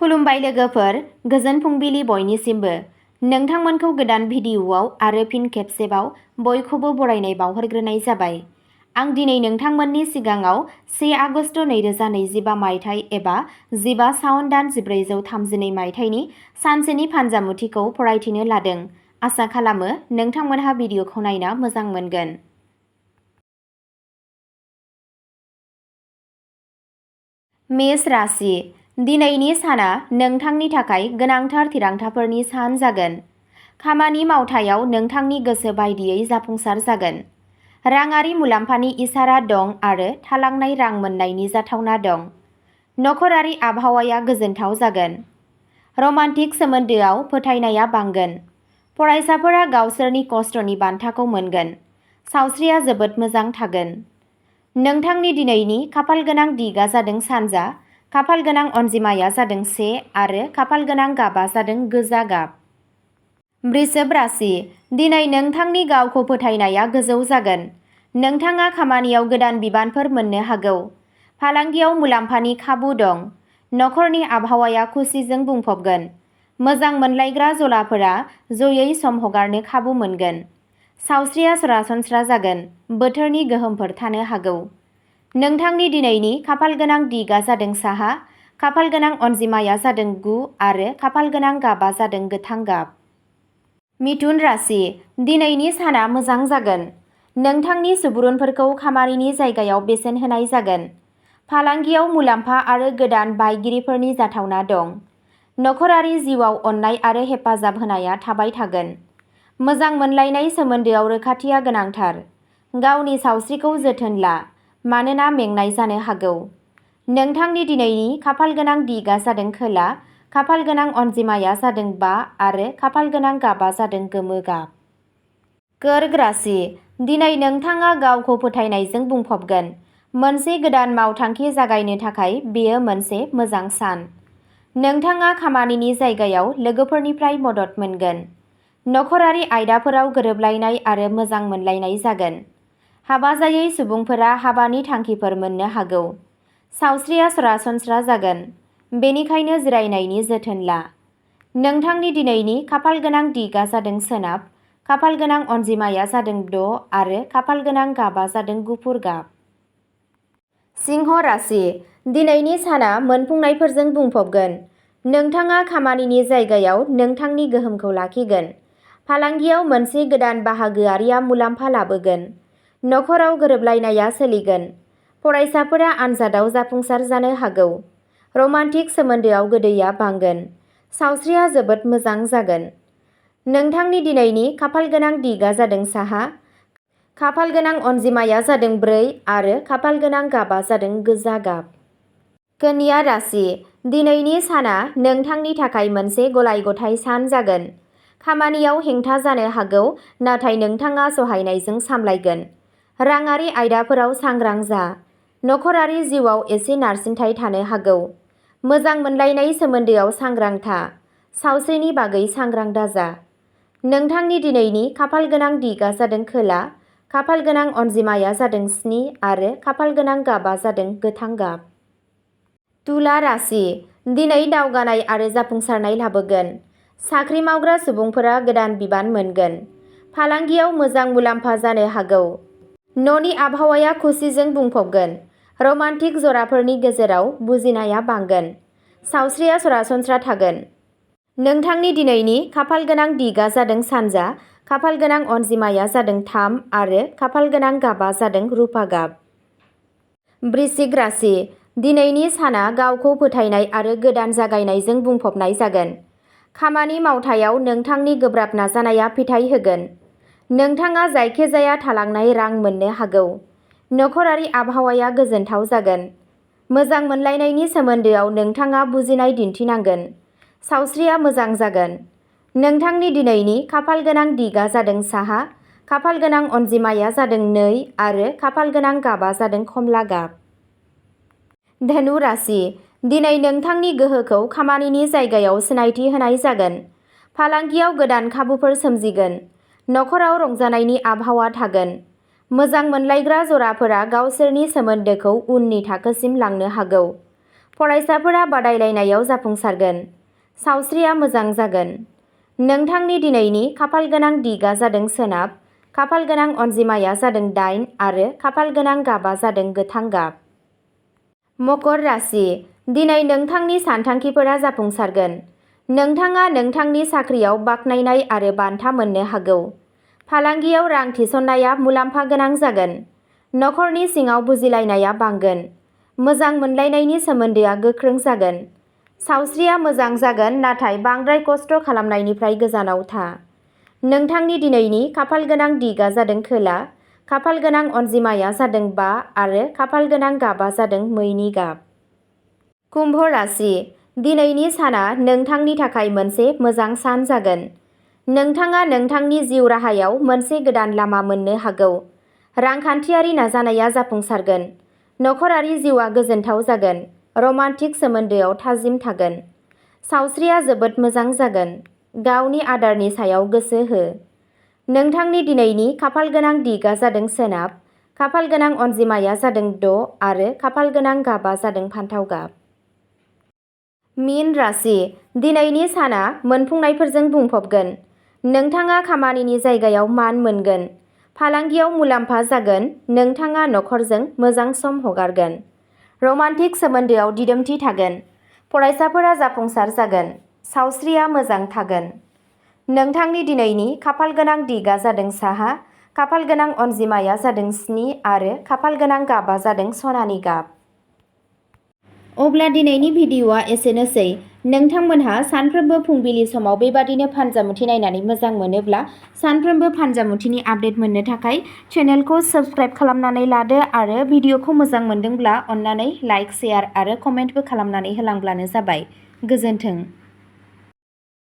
खुलुमबाय लोगोफोर, गोजोन फुंबिलि बयनिसिमबो। नोंथांमोनखौ गोदान भिडिअ'आव आरो फिन खेबसेबाव बयखौबो बरायनाय बावहरग्रोनाय जाबाय। आं दिनै नोंथांमोननि सिगाङाव 1 आगस्ट 2025 मायथाइ एबा 15 सावन दान 1432 मायथाइनि सानसेनि फानजामुथिखौ फरायथिनो लादों। आसा खालामो नोंथांमोनहा भिडिअ'खौ नायना मोजां मोनगोन। मेष राशि। दिनैनि साना नोंथांनि थाखाय गोनांथार थिरांथाफोरनि सान जागोन। खामानि मावथायाव नोंथांनि गोसो बायदियै जाफुंसार जागोन। राङारि मुलाम्फानि इसारा दं आरो थालांनाय रां मोन्नायनि जाथावना दं। नखरारि आबहावाया गोजोनथाव जागोन। रमान्टिक सोमोन्दोआव फोथायनाया बांगोन। फरायसाफोरा गावसोरनि खस्थ'नि बान्थाखौ मोनगोन। सावस्रिया जोबोद मोजां थागोन। नोंथांनि दिनैनि खाफालगोनां दिगआ जादों सानजा, खाफालगोनां अनजिमाया जादों 1 आरो खाफालगोनां गाबआ जादों गोजा गाब। वृषभ राशि। दिनै नोंथांनि गावखौ फोथायनाया गोजौ जागोन। नोंथाङा खामानियाव गोदान बिबानफोर मोननो हागौ। फालांगियाव मुलाम्फानि खाबु दं। नखरनि आबहावाया खुसिजों बुंफबगोन। मोजां मोनलायग्रा जलाफोरा जयै सम हगारनो खाबु मोनगोन। सावस्रिया सरासनस्रा जागोन। बोथोरनि गोहोमफोर थानो हागौ। नोंथांनि दिनैनि खाफालगोनां दिगआ जादों साहा, खाफालगोनां अनजिमाया जादों 9 आरो खाफालगोनां गाबआ जादों गोथां गाब। मिथुन राशि। दिनैनि साना मोजां जागोन। नोंथांनि सुबुरुनफोरखौ खामानिनि जायगायाव बेसेन होनाय जागोन। फालांगियाव मुलाम्फा आरो गोदान बायगिरिफोरनि जाथावना दं। नखरारि जिउआव अननाय आरो हेफाजाब होनाया थाबाय थागोन। मोजां मोनलायनाय सोमोन्दोआव रोखाथिया गोनांथार। गावनि सावस्रिखौ जोथोन ला, मानोना मेंनाय जानो हागौ। नोंथांनि दिनैनि खाफालगोनां दिगआ जादों खोला, खाफालगोनां अनजिमाया जादों 5 आरो खाफालगोनां गाबआ जादों गोमो गाब। कर्क राशि। दिनै नोंथाङा गावखौ फोथायनायजों बुंफबगोन। मोनसे गोदान मावथांखि जागायनो थाखाय बेयो मोनसे मोजां सान। नोंथाङा खामानिनि जायगायाव लोगोफोरनिफ्राय मदद मोनगोन। नखरारि आयदाफोराव गोरोबलायनाय आरो मोजां मोनलायनाय जागोन। हाबा जायै सुबुंफोरा हाबानि थांखिफोर मोननो हागौ। सावस्रिया सरासनस्रा जागोन, बेनिखायनो जिरायनायनि जोथोन ला। नोंथांनि दिनैनि खाफालगोनां दिगआ जादों सोनाब, खाफालगोनां अनजिमाया जादों 6 आरो खाफालगोनां गाबआ जादों गुफुर गाब। सिंह राशि। दिनैनि साना मोनफुंनायफोरजों बुंफबगोन। नोंथाङा खामानिनि जायगायाव नोंथांनि गोहोमखौ लाखिगोन। फालांगियाव मोनसे गोदान बाहागोआरिया मुलाम्फा लाबोगोन। नखराव गोरोबलायनाया सोलिगोन। फरायसाफोरा आनजादाव जाफुंसार जानो हागौ। रमान्टिक सोमोन्दोआव गोदैया बांगोन। सावस्रिया जोबोद मोजां जागोन। नोंथांनि दिनैनि खाफालगोनां दिगआ जादों साहा, खाफालगोनां अनजिमाया जादों 4 आरो खाफालगोनां गाबआ जादों गोजा गाब। कन्या राशि। दिनैनि साना नोंथांनि थाखाय मोनसे गलाय-गथाय सान जागोन। खामानियाव हेंथा जानो हागौ, नाथाय नोंथाङा सहायनायजों सामलायगोन। राङारि आयदाफोराव सांग्रां जा। नखरारि जिउआव एसे नारसिनथाय थानो हागौ। मोजां मोनलायनाय सोमोन्दोआव सांग्रां था। सावस्रिनि बागै सांग्रां दाजा। नोंथांनि दिनैनि खाफालगोनां दिगआ जादों खोला, खाफालगोनां अनजिमाया जादों 7 आरो खाफालगोनां गाबआ जादों गोथां गाब। तुला राशि। दिनै दावगानाय आरो जाफुंसारनाय लाबोगोन। साख्रि मावग्रा सुबुंफोरा गोदान बिबान मोनगोन। फालांगियाव मोजां मुलाम्फा जानो हागौ। न'नि आबहावाया खुसिजों बुंफबगोन। रमान्टिक जराफोरनि गेजेराव बुजिनाया बांगोन। सावस्रिया सरासनस्रा थागोन। नोंथांनि दिनैनि खाफालगोनां दिगआ जादों सानजा, खाफालगोनां अनजिमाया जादों 3 आरो खाफालगोनां गाबआ जादों रुपा गाब। वृश्चिक राशि। दिनैनि साना गावखौ फोथायनाय आरो गोदान जागायनायजों बुंफबनाय जागोन। खामानि मावथायाव नोंथांनि गोब्राब नाजानाया फिथाय होगोन। नोंथाङा जायखिजाया थालांनाय रां मोननो हागौ। नखरारि आबहावाया गोजोनथाव जागोन। मोजां मोनलायनायनि सोमोन्दोआव नोंथाङा बुजिनाय दिन्थिनांगोन। सावस्रिया मोजां जागोन। नोंथांनि दिनैनि खाफालगोनां दिगआ जादों साहा, खाफालगोनां अनजिमाया जादों 2 आरो खाफालगोनां गाबआ जादों खमला गाब। धनु राशि। दिनै नोंथांनि गोहोखौ खामानिनि जायगायाव सिनायथि होनाय जागोन। फालांगियाव गोदान खाबुफोर सोमजिगोन। नखराव रंजानायनि आबहावा थागोन। मोजां मोनलायग्रा जराफोरा गावसोरनि सोमोन्दोखौ उननि थाखोसिम लांनो हागौ। फरायसाफोरा बादायलायनायाव जाफुंसारगोन। सावस्रिया मोजां जागोन। नोंथांनि दिनैनि खाफालगोनां दिगा जादों सोनाब, खाफालगोनां अनजिमाया जादों 8 आरो खाफालगोनां गाबा जादों गोथां गाब। मकर राशि, दिनै नोंथांनि सानथांखिफोरा जाफुंसारगोन। नोंथाङा नोंथांनि साख्रियाव बाख्नायनाय आरो बान्था मोननो हागौ। फालांगियाव रां थिसननाया मुलाम्फा गोनां जागोन। नखरनि सिङाव बुजिलायनाया बांगोन। मोजां मोनलायनायनि सोमोन्दोआ गोख्रों जागोन। सावस्रिया मोजां जागोन, नाथाय बांद्राय खस्थ' खालामनायनिफ्राय गोजानाव था। नोंथांनि दिनैनि खाफालगोनां दिगा जादों खोला, खाफालगोनां अनजिमाया जादों 5 आरो खाफालगोनां गाबा जादों मैनि गाब। कुम्भ राशि, दिनैनि साना नोंथांनि थाखाय मोनसे मोजां सान जागोन। नोंथाङा नोंथांनि जिउ राहायाव मोनसे गोदान लामा मोननो हागौ। रांखान्थियारि नाजानाया जाफुंसारगोन। नखरारि जिउआ गोजोनथाव जागोन। रमान्टिक सोमोन्दोआव थाजिम थागोन। सावस्रिया जोबोद मोजां जागोन। गावनि आदारनि सायाव गोसो हो। नोंथांनि दिनैनि खाफालगोनां दिगा जादों सोनाब, खाफालगोनां अनजिमाया जादों 6 आरो खाफालगोनां गाबा जादों फान्थाव गाब। मीन राशि, दिनैनि साना मोनफुंनायफोरजों बुंफबगोन। नोंथाङा खामानिनि जायगायाव मान मोनगोन। फालांगियाव मुलाम्फा जागोन। नोंथाङा नखरजों मोजां सम हगारगोन। रमान्टिक सोमोन्दोआव दिदोमथि थागोन। फरायसाफोरा जाफुंसार जागोन। सावस्रिया मोजां थागोन। नोंथांनि दिनैनि खाफालगोनां दिगा जादों साहा, खाफालगोनां अनजिमाया जादों 7 आरो खाफालगोनां गाबा जादों सनानि गाब। अब्ला दिनैनि भिडिअ'आ एसेनोसै। नोंथांमोनहा सानफ्रोमबो फुंबिलि समाव बेबादिनो फानजामुथि नायनानै मोजां मोनोब्ला सानफ्रोमबो फानजामुथिनि आपडेट मोननो थाखाय चेनेलखौ साबस्क्राइब खालामनानै लादो आरो भिडिअ'खौ मोजां मोनदोंब्ला अन्नानै लाइक, शेयार आरो कमेन्टबो खालामनानै होलांब्लानो जाबाय। गोजोन्थों।